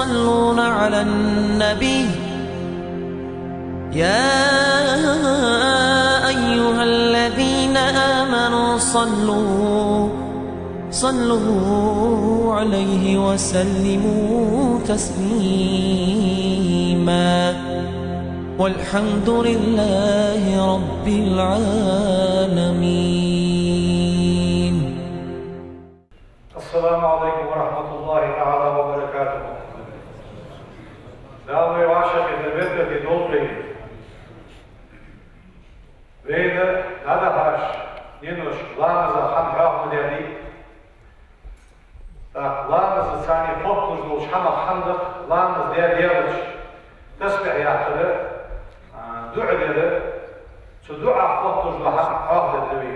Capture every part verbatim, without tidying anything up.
يصلون على النبي، يا أيها الذين آمنوا صلوا، صلوا عليه وسلموا تسليما. والحمد لله رب العالمين. السلام عليكم ورحمة الله تعالى وبركاته. Дала вай вӀашагӀкхетар беркате долда вай. Вайна дӀадахача дийнахьа ламаза хӀама хьоахадаьдий. ТӀаккха ламазаца хотталуш долча хӀамах хӀама да-кх ламаз даь даллалца тасбихь яккхар, а, дуӀа дар, цу дуӀах хотталуш дола хӀама хьоахадаьд вай.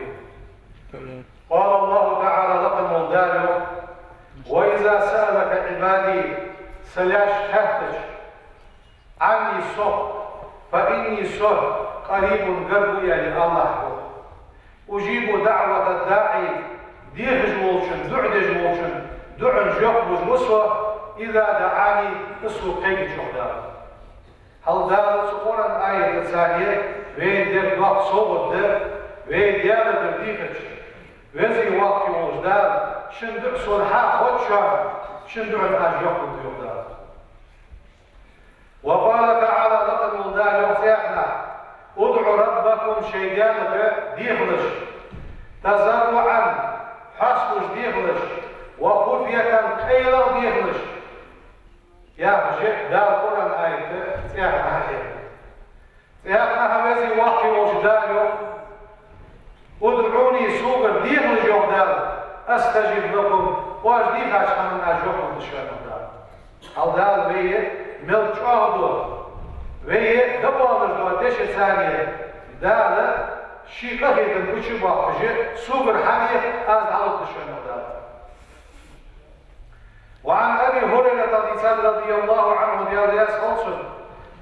قال الله تعالى, лакха волча Дала йоах: وإذا سألك عبادي, са лаьш хаьттача, عني, сох, فإني, со, قريب, гарга ва, аьле, АллахӀ ва. أجيب دعوة الداع, дехаш волчун, дуӀа деш волчун дуӀан жоп луш ва со, إذا دعان, из сога кхайкача, йоах Дала. Хьал Дала цу Къуръан аятаца вайна дер доккха совгӀат да, вай Даьлагара дийхача, Веза-Воккха волча Дала шун дуӀа сона хьахоттача, шун дуӀан аз жоп лу, йоах Дала. وقال تعالى, лакха волча Дала йоах цхьаннахьа: ادعوا ربكم, шоай Даьлага дехалаш, تضرعا, хьоасталуш дехалаш, وخفية, къайлагӀа дехалаш. Яхаш, Дала Къуръан аят цхьаннахьа хьехад. Цхьаннахьа Веза-Воккха волча Дала йоах: ادعوني, сога дехалаш, йоах Дала, أستجب لكم, оаш дийхача хӀаман аз жоп лургда шоана, йоах Дала. Хьал Дала вай мел чӀоагӀа ду, вай дӀабоалаш дола дешаца Дала ший къахетам гучабоаккхаш, согара хьадеха, аз дӀалургда шоана, йоах Дала. وعن أبي هريرة, дийцад, رضي الله عنه, Даьла раьза хилва цунна,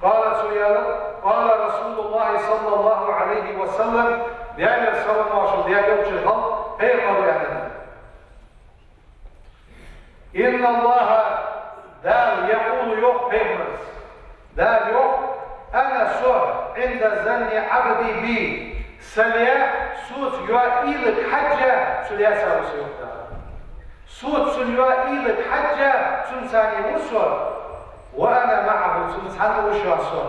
قال, цо аьлар: قال رسول الله صلى الله عليه وسلم, Даьлера салам-моаршал хилда цунна, пайхамара аьннад: إن الله, Дала, يقول, йоах пайхамара, Дала йоах: أنا, со, عند ظن عبدي بي, са лай соца йоа уйлага хьежжа, цу лаьца ва со, йоах Дала. Соца цун йоа уйлага хьежжа, цунца ва со, وأنا معه, цунца цхьана ва шоана со.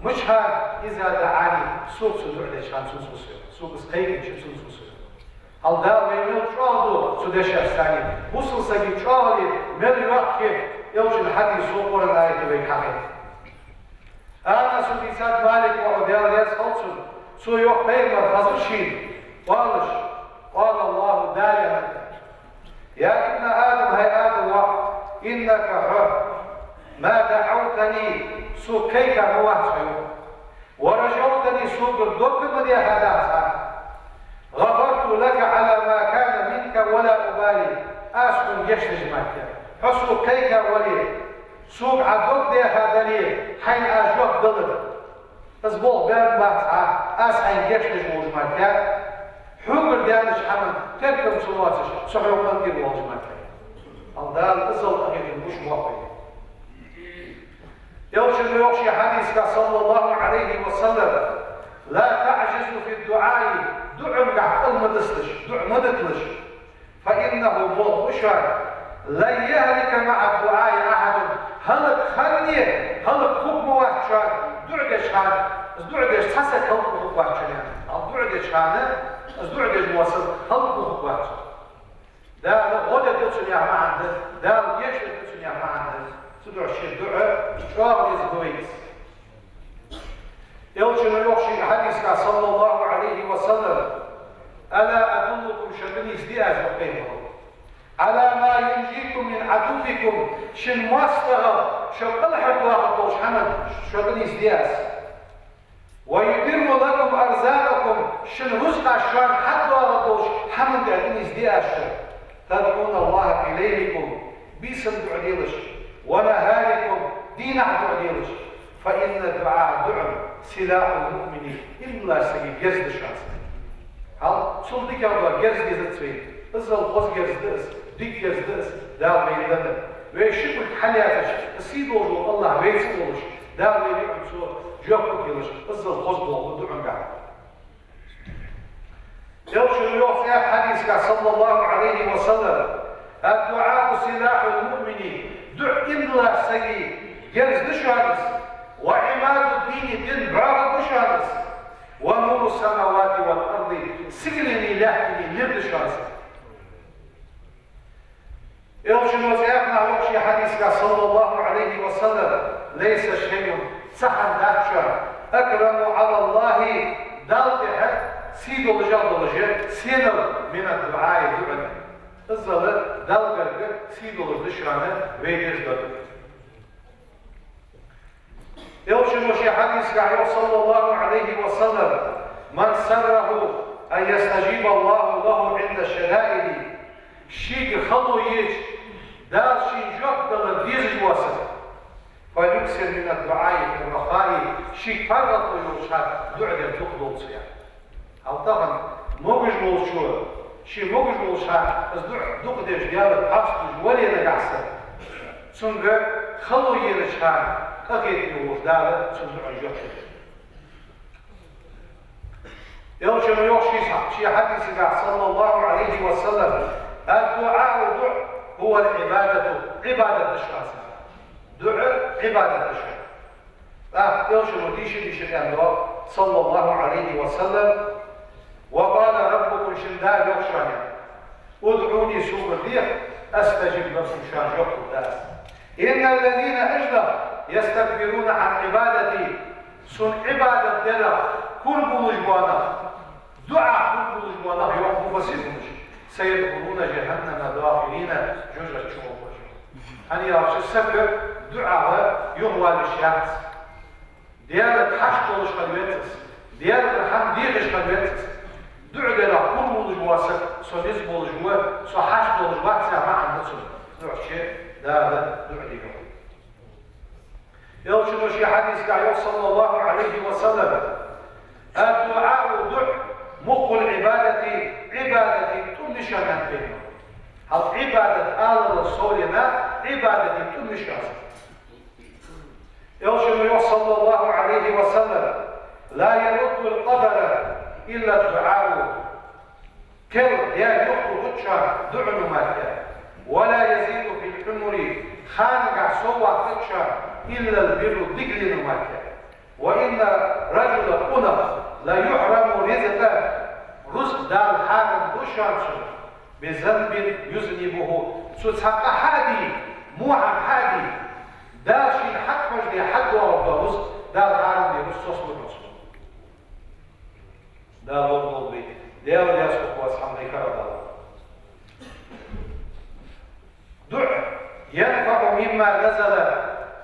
Мичахьа? إذا دعاني, сога цо дуӀа деча хана цунца ва со. Сога из кхайкача, цунца ва со. Хьал Дала вай мел чӀоагӀа ду цу дешаца. Бусалба сага чӀоагӀо мел йоккха я, Элчан хьадисо, Къуръан аято вайга хьахет. Анаса, дийцад, Малика воӀо, Даьла раьза хилва цунна, цо йоах, пайхамар хезар шийна оалаш: قال الله, Дала аьннад: يا ابن آدم, хӀай Адама воӀ, إنك, хьо, ما دعوتني, сога кхайка ма вац хьо, йоах, ورجوتني, согара дог ма дехадац хьо, غفرت لك على ما كان منك ولا أبالي, аз хьона гешт деш мара, хьо сога кхайка вале, сога Ӏа дог дехадале, хьайна аз жоп далар. Из болх баьннабац Ӏа, аз хьайна гешт деш волаш мара, хьогара даьннача хӀаман теркам ца лоацаш, со хьога къинтӀера волаш мара. Хьал Дала иззал къахетам гуш боаккх вай. Элчано йоах ший хьадисага, صلى الله عليه وسلم: لا تعجزوا في الدعاء, дуӀангахь кӀал ма дицалаш, дуӀа ма диталаш. فإنه, болх ба шоана, لن يهلك مع الدعاء أحد, хӀалакхинна, хӀалакхургвац шоана, дуӀа деча хана, из дуӀа деш цхьа саг хӀалакхургвац шоана. Хьал дуӀа деча хана, из дуӀа деш вола саг хӀалакхургвац. Дала гӀо дергда цунна яха маӀан да, Дала гешт дергда цунна яха маӀан да. Цудухьа ший дуӀа чӀоагӀа деза ба вайца. Элчано йоах ший хьадисага, صلى الله عليه وسلم: ألا أدلكم, шо къамаьл дергдий аз, йоах пайхамара, على ما ينجيكم من عدوكم, шун моастагӀал шо кӀалхардоахаргдолча хӀаман шо къамаьл дергдий аз? ويدر لكم أرزاقكم, шун рузкъаш шоана хьадоагӀаргдолча хӀаман тӀа къамаьл дергдий аз шо? تدعون الله في ليلكم, бийсан дуӀа делаш, ونهاركم, дийнахьа дуӀа делаш. فإن الدعاء, дуӀа, سلاح المؤمن, иман долча сага герз да шоана. Хьал, цул дикагӀа дола герз дезац вайна. Иззал хоза герз да из, дика герз да из, Дала вайна деннар. Вай ши кулг хьалъяьцача, сий долаш вола АллахӀ вайца волаш, Дала вайна юкъе цо жоп ма делаш, иззал хоза болх ба дуӀангахьа. Элчано йоах цхьан хьадисагахь, صلى الله عليه وسلم: «الدعاء سلاح المؤمن», дуӀа иман долча сага герз да шоана из, «وعماد الدين», дина бӀоагӀа ба шоана из, «ونور السماوات والأرض», сигаленеи лаьттанеи нур да шоана из. Элчано цхьан хьадисагахь йоах, صلى الله عليه وسلم: «ليس شيء», цхьа хӀама дац шоана, «أكرم على الله», Далла тӀехьа сий долаш а долаш, сенал, «من الدعاء», дуӀа да. Иззал Далла гарга сий долаш да шоана вай деза дар. Элчано ший хьадисагахь йоах, صلى الله عليه وسلم: «من سره أن يستجيب الله له عند الشدائد», шийга хало еча, Дала шийна жоп далар дезаш вола саг, «فليكثر من الدعاء في الرخاء», шийга паргӀато йолча хана дуӀа дар дукха долда цо, яхаш. Хьал тахан могаш волчо, ше могаш волча хана из дуӀа дукха деш, Даьлага хьасташ вале нагахьа санна, цунга хало енача хана къахетаме волча Дала цун дуӀан жоп лургда. Элчано йоах ший, ший хьадисагахь, صلى الله عليه وسلم: «الدعاء», дуӀа, «هو العبادة», Ӏибадат да шоана из. ДуӀа Ӏибадат да шоана. ТӀаккха Элчано дийша-дийша аьннад, صلى الله عليه وسلم: «وقال ربكم», шун Дала йоах шоана: «ادعوني», сога деха, «أستجب لكم», шоана жоп лургда аз. «إن الذين», уж нах, «يستكبرون عن عبادتي», сона Ӏибадат дарах кура буллаш бола нах, дуӀах кура буллаш бола нах, йоах муфассираша, «سيدخلون جهنم داخرين», жожагӀате чугӀоргба уж. ХӀана аьлча саг дуӀах юхавала йиш яц. Даьлага хьашт долаш хила веза из, Даьлагара хӀама дехаш хила веза из. ДуӀа дарах кура вуллаш вола саг со низ болаш ва, со хьашт долаш вац яха маӀан да цун. Нухче Дала дуӀа де йоах. Элчано ший хьадисагахь йоах, صلى الله عليه وسلم: «الدعاء», дуӀа, «مخ العبادة», Ӏибадата тӀум я шоана, аьннад Пайхамаро. Хьал Ӏибадат аларал совнагӀа, Ӏибадата тӀум я шоана. Элчано йоах, صلى الله عليه وسلم: «لا يرد القدر إلا الدعاء». Кхел, Даьла юхатохац шоана дуӀано мара. «ولا يزيد في العمر», ханагахь сов ваккхац шоана, «إلا البر», дикалено мара. «وإن الرجل», къонах, «ليحرم الرزق», рузкъ Дала хьарам ду шоана цунна, «بذنب يذنبه», цо цхьа къа хьа а дий, во хӀама хьа а дий, Дала шийна хьатӀахьожадаь хьадоагӀаш дола рузкъ, Дала хьарам даь рузкъ соцалургда цунна. Дала лорадолда вай. Даьла раьза хилва хьона, хьамдайкара Дала. ДуӀа, «ينفع مما نزل»,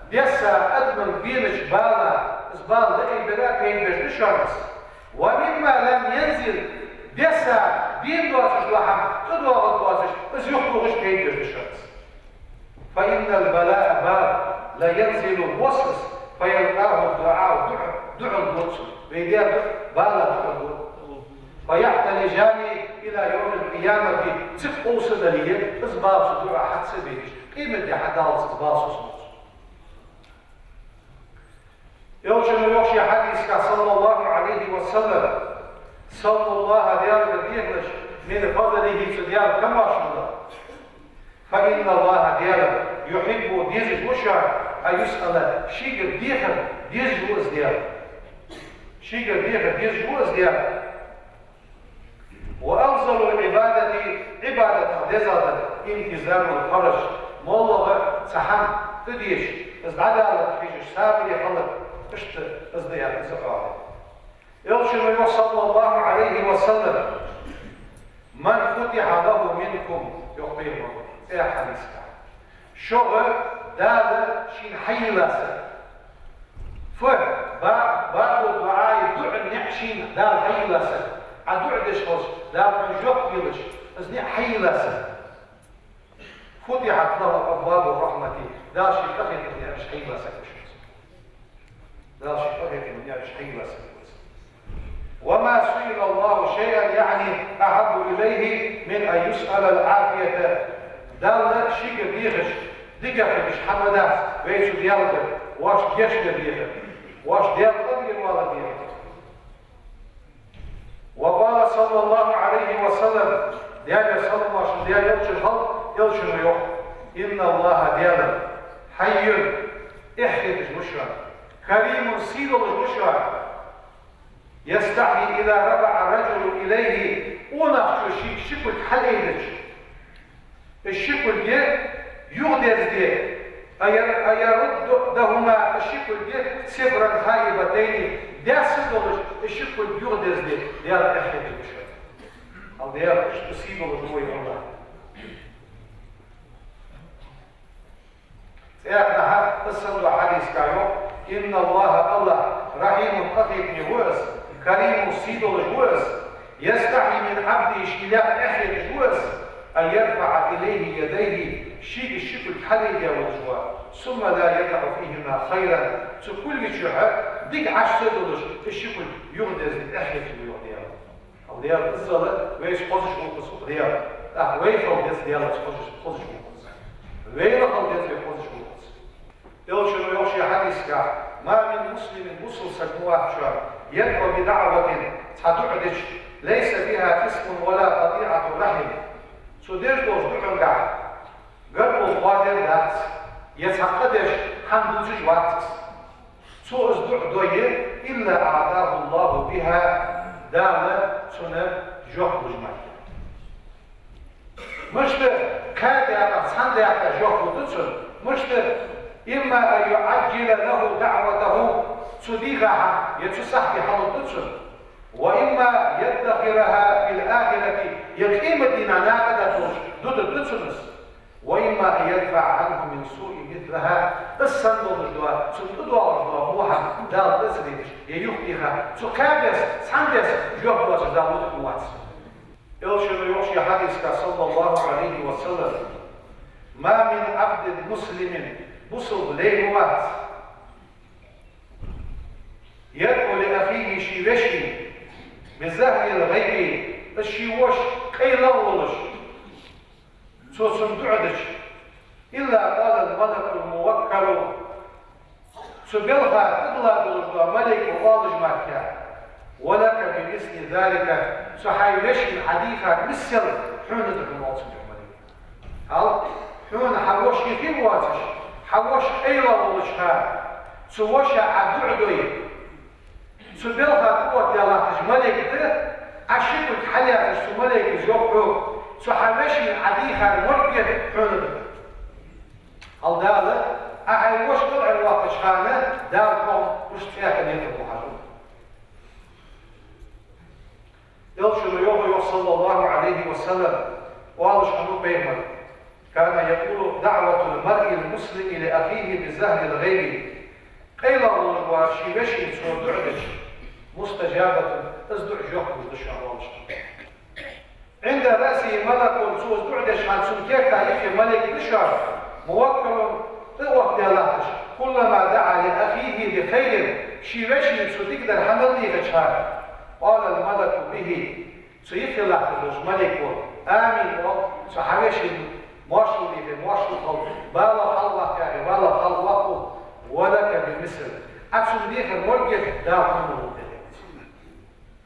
десса адамага бенача бала, из бала дӀаайбара пайда беш да шоана из. «ومما لم ينزل», десса бена доацаш дола хӀама тӀадоагӀаш доацаш, из юхатохаш пайда беш да шоана из. «فإن البلاء», бала, «لينزل», босс из, «فيلقاه الدعاء», дуӀа, дуӀал дода цунна. Вай Даьла дуӀа, бала дуӀал дода. «فيعتلجان إلى يوم القيامة», цига къовса дале, из бала цу дуӀа хьа ца беташ, къематди хьадаллалца из бала соцалургда цунна. Элчано йоах ший хьадисагахь, صلى الله عليه وسلم: «سلوا الله», Даьлагара дехалаш, «من فضله», цу Даьла камаьршал духьа. «فإن الله», Даьла, «يحب», дезаш ва шоана, «أن يسأل», шийгара дехар дезаш ва из Даьла. Шийгара дехар дезаш ва из Даьла. «وأفضل العبادة», Ӏибадатах дезагӀа да, «انتظار الفرج», моллагӀа цхьа хӀама тӀадеша, из дӀадаларга хьежаш сабаре хилар, иштта из да, яхаш, из а хьоахаду. Элчано йоах, صلى الله عليه وسلم: «من فتح له منكم», йоах Пайхамаро цхьан хьадисагахь, шуга Дала шийна хьайийлла саг. Фу, ба-, باب الدعاء, дуӀан наӀар шийна Дала хьайийлла саг. Ӏа дуӀа деш хилча, Дала хьона жоп луш, из наӀар хьайийлла саг. «فتحت له أبواب الرحمة», Дала ший къахетама наӀараш хьайийлла саг ва из. Дала ший къахетама наӀараш хьайийлла саг ва из. «وما سئل الله شيئا», яӀни, «أحب إليه من أن يسأل العافية». Далла шийгара дехача, ДикагӀа хеташ хӀама дац вай цу Даьлагара, воаш гешт дар дехар, воаш Даьла къинтӀера валар дехар. وقال صلى الله عليه وسلم, Даьла салам-моаршал хилда Даьла элчанна, Элчано йоах: إن الله, Даьла, حي, эхь хеташ ва Ша, كريم, сий долаш ва Ша, يستحيي إذا رفع الرجل إليه, къонахчо шийга ши кулг хьалъайдича, из ши кулг юхадерзаде, أن ير-, أن يردهما, из ши кулг صفرا خائبتين, даьсса долаш, из ши кулг юхадерзаде, Даьла, эхь хеташ ва Ша. Хьал Даьла, иштта сий долаш ва вай АллахӀ. ЦӀаькха а, из санна дола хьадис тӀа йоах: إن الله, АллахӀ, رحيم, къахетаме ва Из, كريم, сий долаш ва Из, يستحيي من عبده, Ший лаьтта эхь хеташ ва Из, أن يرفع إليه يديه, Шийга ши кулг хьалъайдаь волаш ва, ثم لا يدع فيهما خيرا, цу кулгашта чухь дика Ӏаш ца долаш, из ши кулг юхадерзаде эхь хеташ ва, йоах Даьла. Хьал Даьла, иззал вайца хозаш волча ва Даьла. ТӀаккха вай хила деза Даьлаца хозаш, хозаш волча. Вайна хила деза вай хозаш волча. Элчано йоах ший хьадиса тӀа: ما من مسلم, бусалба саг ма вац шоана, يدعو بدعوة, цхьа дуӀа дича, ليس فيها إثم ولا قطيعة رحم, цо деш долча дуӀангахь гаргало хоадер дац, е цхьаккха деш хӀама дувцаш вац из. Цо из дуӀа дой, إلا أعطاه الله بها, Дала цунна жоп луш мара. Мишта, кхаь даькъа, цхьан даькъа жоп лургда цунна. Мишта, إما أن يعجل له دعوته, цо дийха хӀама, е цу сахьте хьалургда цунна. وإما يدخرها في الآخرة, е къематдийнахьа накъадаргдолаш дутаргда цунна из. وإما أن يدفع عنه من سوء مثلها, из санна долаш дола, цунна тӀадоагӀаш дола во хӀама Дала тӀа ца дайташ, е юхатеха, цу кхаь беса, цхьан беса жоп доацаш Дала вутаргвац. Элчано йоах ший хьадиса тӀа, صلى الله عليه وسلم: ما من عبد مسلم, бусалба лай ма вац, يدعو لأخيه, ший вешийна, بظهر الغيب, из ший воша къайлагӀа волаш, цо цунна дуӀа дича, إلا قال الملك الموكل, цу балха тӀадилла долаш дола малейко оалаш мара: ولك بمثل ذلك, цу хьай вешийна Ӏа дийхар миссел хьона да хьона, оал цунга малейко. Хьал, хьона хьа воша юхе воацаш, хьа воша къайлагӀа волча хана, цу воша Ӏа дуӀа дой, цу балха тӀаоттадаь латташ малейк да, Ӏа ши кулг хьалъяьцача цу малейко йоах хьога: цу хьа вешийна Ӏа дийхар морг я хьона да. Хьал Дала, Ӏа хьай воша къайлагӀа воаккхача хана, Дала хьона уж цӀаькха летаргва хьажал. Элчано йоах, йоах, صلى الله عليه وسلم, оалаш хиннав пайхамара: كان يقول دعوة المرء المسلم لأخيه بظهر الغيب. КъайлагӀа волаш вола ший вешийна цо дуӀа дича, مستجابة, из дуӀа жоп луш да шоана, оалаш хиннав. عند رأسه ملك, цо из дуӀа деча хана цун керта юхе малейк да шоана, موكل, тӀаоттадаь латташ, كلما دعا لأخيه بخير, ший вешийна цо дикадар хьа мел дийхача хана, قال الملك به, цу юхе латташ долча малейко: آمين, оал, цу хьа вешийна моаршал дийхе, моаршал хилда, бала хьалваккха яхе, бала хьалваккхалда, ولك بمثل, Ӏа цунна дийхар морг я Дала хьона лургда.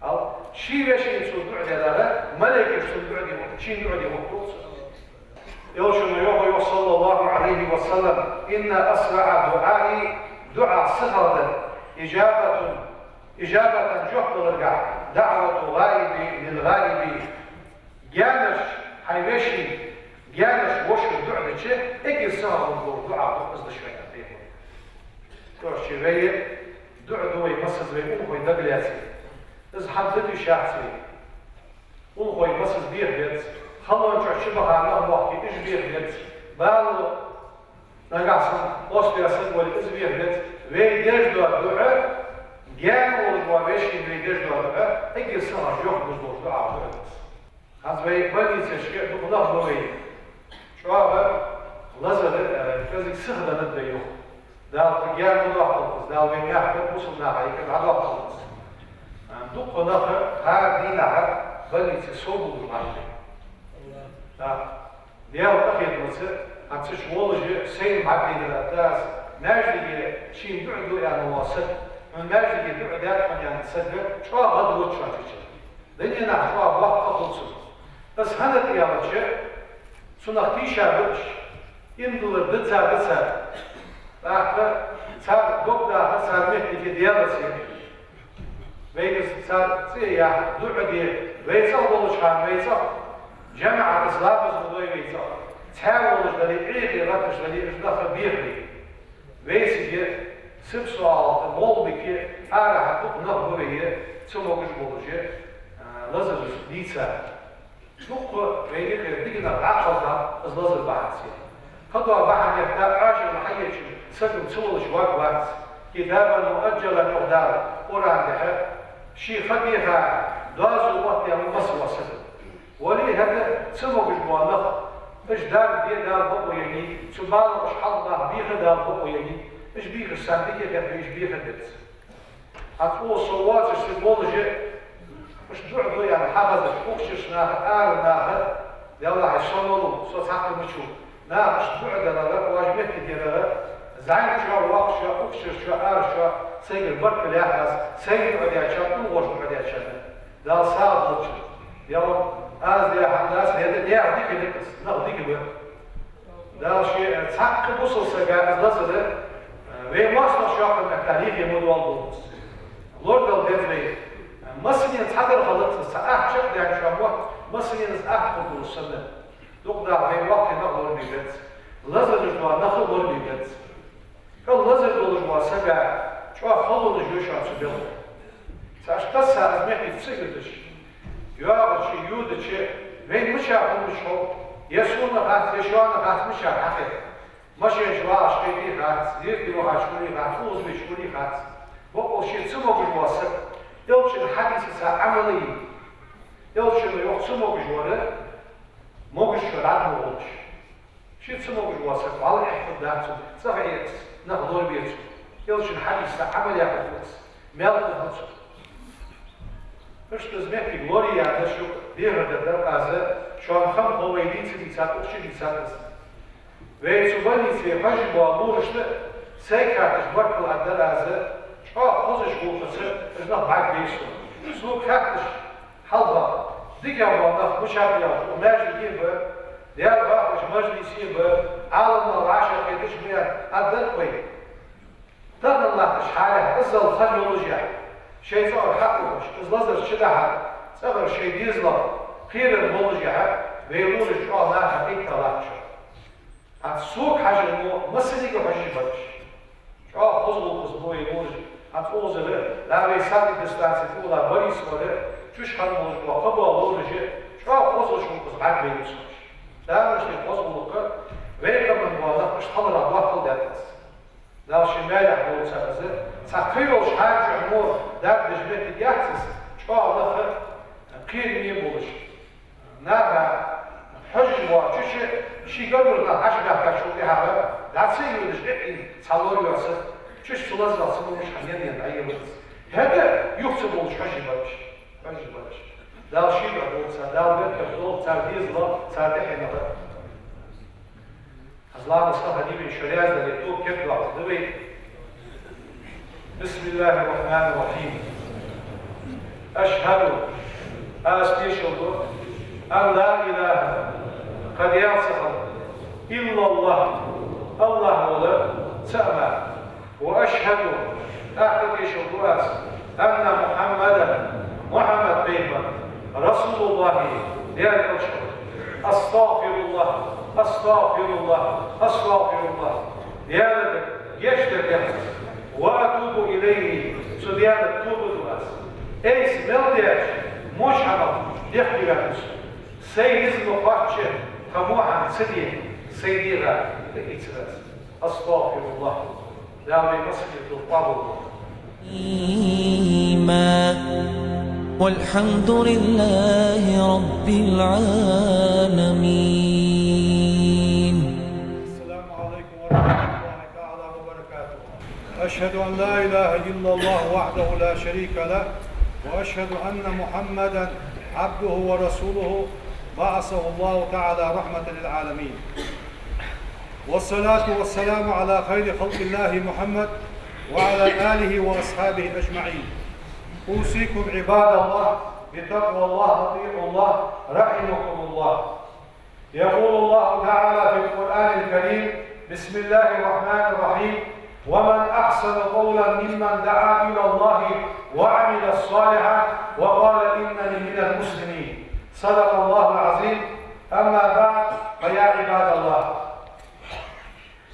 Хьал, ший вешийна цо дуӀа даьдар, малейкаша цунна дуӀа де, шийна дуӀа де вахталца. Элчано йоах, йоах, صلى الله عليه وسلم: إن أسرع الدعاء, дуӀа сихагӀа дар, إجابة, إجابة, жоп даларгахь, دعوة الغائب للغائب, гаьнарча хьай вешийна, гаьнарча вошас дуӀа дича, эггара сихагӀа дола дуӀа да из, да шоана тӀехьа. Короче, вай дуӀа ду вай массаза вай унахой дагалаьце. Из хьадда тийшац вай. Унахой массаза беха беза. Халончохь чубаха нах бохке, уж беха беза. Бала нагахь санна къоастаяь саг вале, из беха беза. Вай деш дола дуӀа, гаьна волаш вола вешийна вай деш дола дуӀа, эггара сахьа жоп луш долаш дуӀа да из. ХӀанз вай больницашка дукха нах ба вай. ЧӀоагӀа лазар, э, кӀезига сиха деннад вай юха. Дала кхы гаьна ма доаккхалда из, Дала вай наьха бусалба наха юкъе дӀадоаккхалда из. А, дукха нах кхаьра дийнахьа больнице совбувлаш бац вай. Да. Даьла къахетамца Аз цу чу волаш, сайна бӀаргадайнар да аз, маьждиге шийна дуӀа ду аьнна вола саг, хьона маьждиге дуӀа даьд хьона аьнна саг чӀоагӀа гӀадвода шоана цу чу. Дуненах чӀоагӀа боккха хул цунна. Аз хӀана аьлча, цунах тийша ба уж, иман диллар деза да цар. ТӀаккха цар дог дахар цар моттиге Даьлаца я. Вайга цар цӀи яхь, дуӀа де, вай цӀагӀа болча хана вай цӀагӀа, жамаӀатаца ламаз ма дой вай цӀагӀа. Цхьаь волаш дале, Ӏехе гӀатташ дале, уж нах бехабе. Вайцига Сипсо-ГӀалий, ГӀолмике, арахьа дукха нах ба вай, цамогаш болаш, а, лазараш дийца. Дукха вайна юкъера дика нах дӀакхалхар из лазар бахьанца я. Кхыдола бахьан этта, Ӏоажал хьаеча саг ца волаш варгвац. كتابا مؤجلا, йоах Дала Къуръан тӀа, ший ха деха, доазув оттаяь ма вац саг. Вале а хӀаьта цамогаш бола нах, уж дарба де Дала бокъо еннай, цу балагӀаш хьалха нах беха Дала бокъо еннай, уж бехаш санна дика хетта, уж бехаргбац. Аз цу со воацаш цига волаш, уж дуӀа ду аьнна хьахезача, укх чура наха, ара наха, Даьллахьа, со ма лу, со цхьаккха ма вац, наха уж дуӀа дарах, оаш моттиг ярах, зӀамига чу, воккха чу, укх чура чу, ара чу, сайгара баркал яхар аз, сайна дуӀа даьчарна, унагӀошна дуӀа даьчарна. Дала сагӀа долда. Я, аз даь хӀама дац, хӀаьта наьха дика дика аз, нах дика ба. Дала ше, э, цхьаккха бусалба сага из лазар, э, вай моастагӀашта шоаккхе метта лийхе ма долда из. Лорадала деза вай. Массанена цхьатара хилац из, цхьа ахча а даьнна шоана мотт, массанена из ахча хургдолаш санна. Дукха даха вай воккхий нах лорабе беза. Лазараш дола нах а лорабе беза. Кхы лазар долаш вола сага чӀоагӀа халонаш я шоана цу белха. Цхьа иштта са аз моттиг ца йодаш, йоагӀача, йодача, вайна мичахьа хӀама чу хов, е сона хац, е шоана хац, мичахьа хьахет. Машен чу вагӀаш хетий хац, зерате вахача хулий хац, укхаза веча хулий хац. Бокъонца ше цамогаш вола саг, Элчан хьадисаца Ӏамал е, Элчано йоах, цамогаш вар могашчоа дӀа ма гӀолаш. Ше цамогаш вола саг вӀалла эхь хургдац цунна, цӀагӀа Ӏе аз, нах лорабе цунна. Элчан хьадисаца Ӏамал яхар ду аз, маьл хургба цунна. Иштта из моттиг лорае аьнна шуга дехар дар дар аз, шоана хам хов вай дийца дийцад, укх чу дийцад аз. Вай цу больнице хьожаш бола лорашта сайга хаьтташ баркал аргдар аз, чӀоагӀа хозача гӀулакхаца уж нах бӀаргабайра сона. Сога хаьтташ, хьалха дикагӀа бола нах мичахьа ба аьлча, укх маьждиге а ба, Даьла бахача мажлисе а ба, Ӏаламнах вӀашагӀкхеташ а ба, аргдар-кх вай. Тахан латтача хьале, иззал хоза йолашехь, шоай цӀагӀара хьаухаш, из лазар чудахьар, цӀагӀара шоай дезалах кхерар болашехь, вай лораш чӀоагӀа наха кхийтта латтача. ХӀанз сога хьажар мо массанега хьожаш бар уж. ЧӀоагӀа хоза гӀулакх ба вай лораш. ХӀанз укхазара, да, вай сад дистанци тӀа вола Борис вар, чуш хинна волаш бола кхыбола лораш, чӀоагӀа хоза гӀулакх ба, бӀаргабайра цо уж. Дала мишта хоза гӀулакх, вай къаман бола нах иштта хиларах доаккхал даьд аз. Дала ший маьлехь долда цар из, цхьа кхы йолча хьаьрча мо дарба деш моттиг яц из, чӀоагӀа нах кхераме болаш. Наха хьожаш бола чу ший гаргарча наха хьажа баьхкачул тӀехьагӀа, дӀа ца йодаш, гӀиъ-гӀиъ цхьа лор йоацаш, чу цу лазарах ца луш хьанен дӀаелац. ХӀаьта юха ца болаш хьожаш бар уж, хьожаш бар уж. Дала ший дуӀа долда цар, Дала беркат долда цар дезалах, цар тӀехьенах. Аз ламаз хьахиннавий, шо раьза дале, тоба кергдоаккхаргда вай. بسم الله الرحمن الرحيم. أشهد, аз тешал ду, أن لا إله, кхы даьла ца хилар, إلا الله, АллахӀ вола цаӀ мара. وأشهد, тӀаккха тешал ду аз, أن محمدا, Мухьаммад пайхамар, رسول الله, Даьла элча хилар. أستغفر الله، أستغفر الله، أستغفر الله. Даьлага гешт дар дех аз. وأتوب إليه, цу Даьлага тоба ду аз. Айса мел даьча воча хӀамах дехке ваьннав со. Сай низ ма кхоачча, кхы во хӀама ца де, сай дегӀа тӀаийцар аз. أستغفر الله. Дала вай массане а тоба къоабал долда. والحمد لله رب العالمين. السلام عليكم ورحمة الله تعالى وبركاته. أشهد أن لا إله إلا الله وحده لا شريك له، وأشهد أن محمدا عبده ورسوله، بعثه الله تعالى رحمة للعالمين. والصلاة والسلام على خير خلق الله محمد وعلى آله وأصحابه أجمعين. أوصيكم عباد الله بتقوى الله، أطيعوا الله رحمكم الله. يقول الله تعالى في القرآن الكريم: بسم الله الرحمن الرحيم: ومن أحسن قولا ممن دعا إلى الله وعمل صالحا وقال إنني من المسلمين. صدق الله العظيم. أما بعد، فيا عباد الله،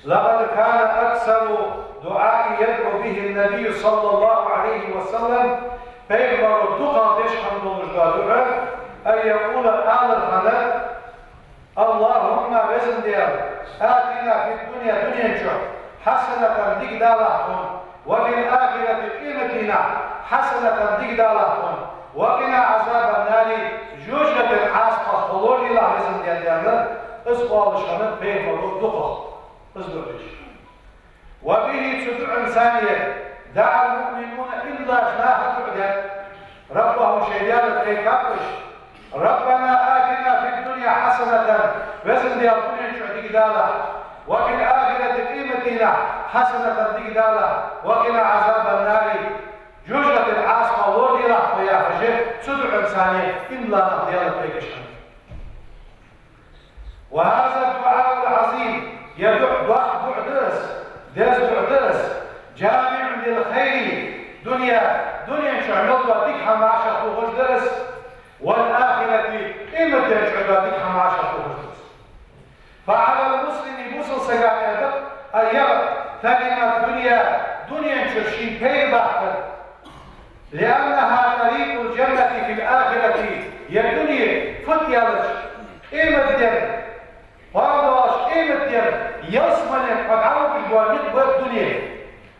لقد كان أكثر دعاء يدعو به النبي صلى الله عليه وسلم، пайхамара дукхагӀа деш хинна долаш дола дуӀа: أن يقول, алар хиннад: اللهم, Веза Даьла, آتنا في الدنيا, дунен чу, حسنة, дика далахь тхона, وفي الآخرة, къематдийнахьа, حسنة, дика далахь тхона, وقنا عذاب النار, жожагӀатен Ӏазапах тхо лораделахь, Веза Даьла, из оалаш хиннад пайхамара дукхагӀа, из дуӀа деш. وبه, цу дуӀанца, دعا المؤمنون, иман долаш наха дуӀа даьд, ربهم, шоай Даьлага кхайкаб уж: ربنا آتنا في الدنيا حسنة, Веза Даьла, дунен чу дика далахь, وفي الآخرة, къематдийнахьа, حسنة, дика далахь, وقنا عذاب النار, жожагӀатен Ӏазапах лораделахь тхо, яхаш, цу дуӀанца иман долаш наха Даьлага кхайкаш хиннад. وهذا الدعاء العظيم, ер дуӀа, доккха дуӀа да из, деза дуӀа да из, جامع للخير في الدنيا, дунен чу мел дола дика хӀама вӀашагӀтохаш да из, والآخرة, къематден чу дола дика хӀама вӀашагӀтохаш да из. فعلى المسلم, бусалба сага тӀа да أن يغتنم الدنيا, дунен чура шийна пайда баккхар, لأنها طريق الجنة في الآخرة, ер дуне фуд аьлча, къематдийнахьа, пайда долаш къематдийнахьа, ялсмале хьо дӀавугаш бола никъ ба ер дуне.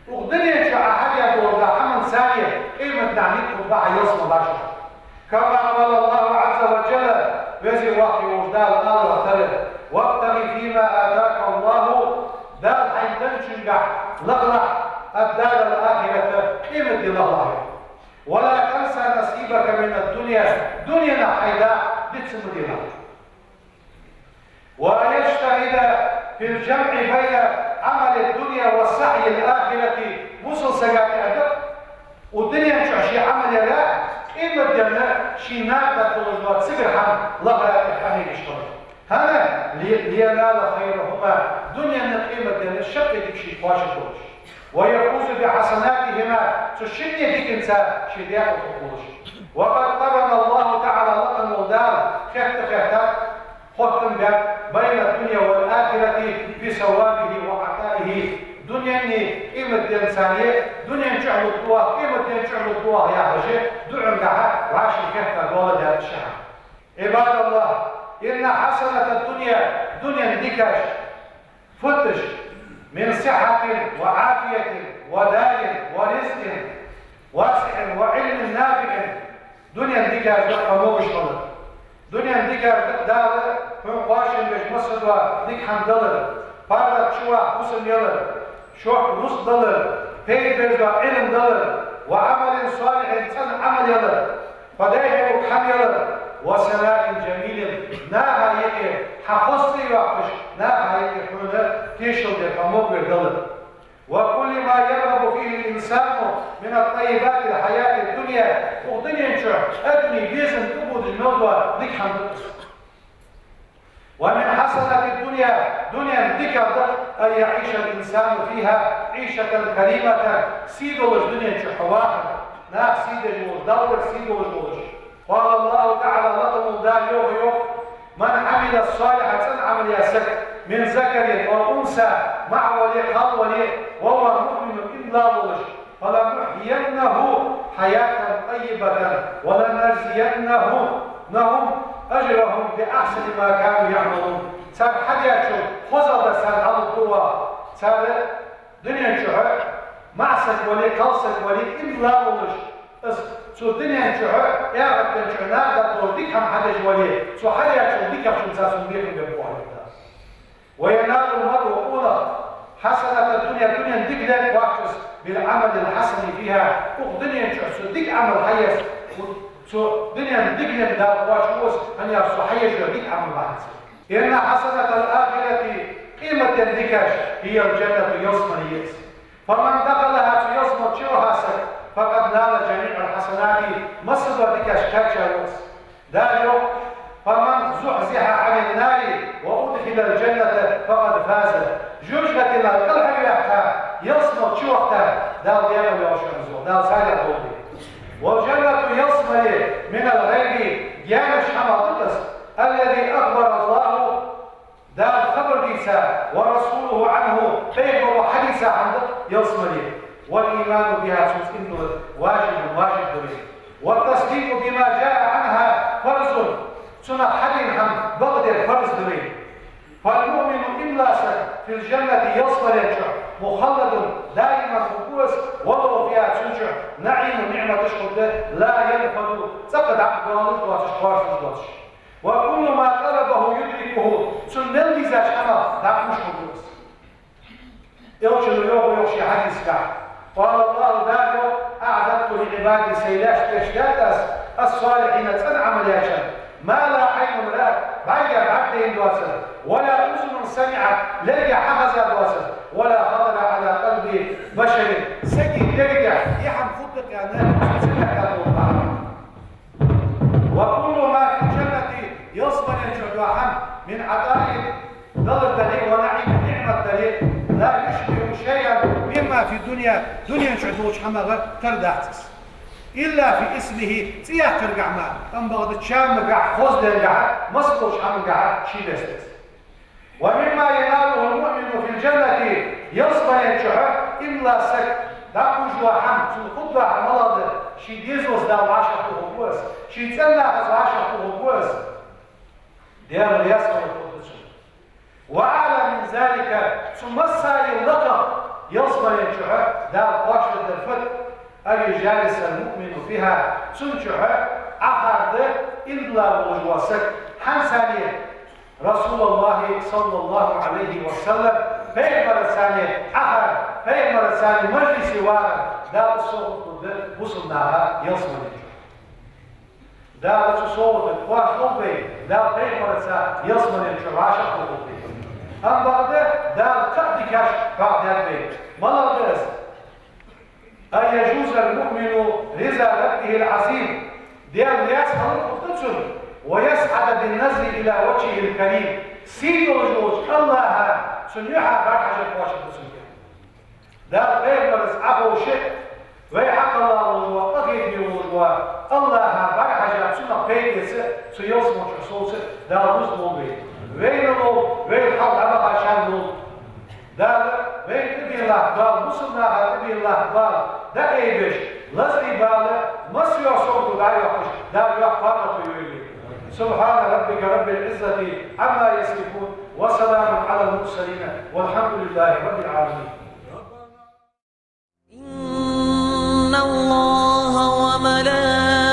Укх дунен чу Ӏа хьадаь дола хӀама царна къематдийнахьа никъ хургба Ӏа ялсмале вахача. كما قال الله عز وجل, Веза Воккха волча Дала алар хиннад: وابتغ فيما آتاك الله, Дала хьайна денначунгахь лахалахь, الدار الآخرة, къематди лахалахь. ولا تنس نصيبك من الدنيا, дунен хьай дакъа диц ма делахь. وأن يجتهد في الجمع بين عمل الدنيا وسعي الآخرة, бусалба сага тӀа да укх дунен чу ший Ӏамал яр, къематдийнахьа ший накъадаргдолаш дола цигара хӀама лахара тӀа къахьегаш хилар. ХӀана? لي-, لينال خيرهما, дунен а къематден а шаккхе дика шийга кхоачаш долаш. ويفوز بحسناتهما, цу шинне диканца ший даькъала хургволаш. وقد قرن الله تعالى, лакха волча Дала хетта-хетта хоттам баьб بين الدنيا والآخرة في ثوابه وعطائه, дуненни къематденцани, дунен чу лургдола, къематден чу лургдола яхаш, дуӀангахьа вӀаший хетта дола даьд ший хӀама. عباد الله, إن حسنات الدنيا, дунен дикаш, футташ, من صحة وعافية ودار ورزق واسع وعلم نافع, дунен дикаш да хьо могаш хилар. Дунен дикаш да Дала хьона кхоачам беш массадола дика хӀама далар, паргӀата чу ваха фусам ялар, шортта рузкъа далар, пайда беш дола Ӏилма далар, وعمل صالح, цӀена Ӏамал ялар, хьо дайхьа хӀама ялар, وثناء جميل, наха юкъе хьа хоза цӀи йоаккхаш, наха юкъе хьона тешал деш хьо могавар далар. وكل ما يرغب فيه الإنسان من الطيبات الحياة الدنيا, укх дунен чу адамий безам тӀабодаш мел дола дика хӀама да из. ومن حسنات الدنيا, дунен дикаш да, أن يعيش الإنسان فيها عيشة كريمة, сий долаш дунен чу хьо вахар, наха сий деш волаш, Далла сий долаш волаш. قال الله تعالى, лакха волча Дала йоах, йоах: من عمل صالحا, цӀена Ӏамал яь саг, من ذكر أو أنثى, маӀа вале, кхалла вале, وهو مؤمن, иман долаш волаш, فلنحيينه حياة طيبة ولنجزينهم أجرهم بأحسن ما كانوا يعملون. Цар хьадаьчул хозагӀа дар царна хьалургда оаха. Цар дунен чу маӀа саг вале, кхалла саг вале, иман долаш волаш, из цу дунен чу, эхартен чу накъадаргдола дика хӀама хьадеш вале, цу хьадаьчул дикагӀчунца цунна бекхам бергба оаха. وينال المرء, къонах, حسنات الدنيا, дунен дика лаьрхӀа кхоачаш, بالعمل الحسن فيها, укх дунен чу цо дика Ӏамал хьаеш, цу дунен диканца Дала кхоачаш ва из, хӀана аьлча цо хьаеш йола дика Ӏамал бахьанца. إن حسنات الآخرة, Къематдийнахьа дикаш, هي الجنة, ялсмале я из. فمن دخلها, цу ялсмале чу ваха саг, فقد نال جميع الحسنات, массадола дикаш кхаьча ва из. Дала йоах: فمن زحزح عن النار وأدخل الجنة فقد فاز. Жожагӏатенах кӏалхарваьккха, ялсмале чу вахийта, Дала декъала ваьв шоана из, Дала царех долда. والجنة, ялсмале, من الغيب, гаьнача хӏамах да из, الذي أخبر الله, Дала хабар дийца, ورسوله عنه, пайхамара хьадийца хӏама да ялсмале. والإيمان بها, цунца иман диллар важиб, важиб да вайна. والتصديق بما جاء عنها فرض, цунах хьадена хӏама бакъдер фарз да вайна. فالمؤمن, иман дола саг, في الجنة, ялсмален чу, مخلد, даим хургва из, ولو فيها, цун чу, نعيم, ниӏматаш хургда, لا ينفد, цӏаккха дӏакхалуш доацаш, кхоачалуш доацаш. وكل ما طلبه يدركه, цунна мел дезача хӏамах дӏакхувш хургва из. Элчано йоах, йоах ший хьадисагахь: قال الله, Дала йоах: أعددت لعبادي, Сай лаьшта гечдаьд Аз, الصالحين, цӏена Ӏамал яьчарна, ما لا عين رأت, бӏаргех бӏаргадайна доацар, ولا أذن سمعت, лерга хьахеза доацар, ولا خطر على قلب بشر, сага дега тӏа ер хӏама хургда аьнна, цунна ца хетта дола хӏама. وكل ما في الجنة, ялсмален чу дола хӏама, من عطاء, далар дале, ونعيم, ниӏмат дале, لا يشبه شيئا مما في الدنيا, дунен чу долча хӏамах тара дац из. إلا في اسمه, цӏи яккхаргахь мара, амма бакъда чамагахь, хозделгахь, массадолча хӏамагахь ший беса да из. ومما يناله المؤمن في الجنة, ялсмален чу иман дола саг дӏакхувш дола хӏама, цунна хургдола хӏама малагӏа да, ший дезалца Дала вӏашагӏкхухургва из, ший цӏен нахаца вӏашагӏкхухургва из. Даьла раьза хилар хургда цунна. وأعلى من ذلك, цу массане лакхагӏа ялсмален чу Дала кхоачашдергдар фуд: أن يجالس المؤمن فيها, цун чу Ӏохар да иман дилла волаш вола саг. Хьанцане? رسول الله صلى الله عليه وسلم, пайхамарцане Ӏохар, пайхамарцане мажлисе вар, Дала совгӏат лургда бусалба наха ялсмален чу. Дала цу совгӏата кхоачаш хургда вай, Дала пайхамарца ялсмален чу вӏашагӏкхухургда вай. Амма бакъда Дала кхы а дикаш хьоахадаьд вайна. Малагӏа да из? أن يجوز المؤمن رضا ربه العظيم. Даьла раьза хилар хургда цунна, ويسعد بالنظر إلى وجهه الكريم. Сий долаш волча Аллахӏа цунна юхьа бӏаргахьажар кхоачаргда цунна. Дала пайхамарца Ӏоховша, вай хьакхелла волаш вола, къахетаме волаш вола Аллахӏа бӏаргахьажа, цунах пайда эца, цу ялсмален чу совца Дала рузкъа лулба вайна. Вайна лулба, вай хьалха дӏабахачарна лулба. Дала вайна тӏабенна латта бала, бусалба наха тӏабенна латта бала дӏакъайбеш, лазарий бала массайола совгӏато дӏайоаккхаш, Дала йоккха кхоана тойойла вай. سبحان ربك رب العزة عما يصفون، وسلام على المرسلين، والحمد لله رب العالمين. إن الله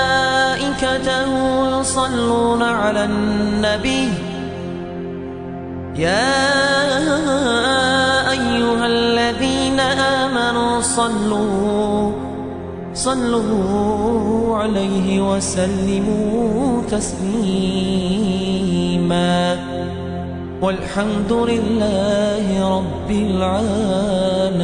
وملائكته يصلون على النبي، يا أيها الذين آمنوا صلوا، صلوا عليه وسلموا تسليما. والحمد لله رب العالمين.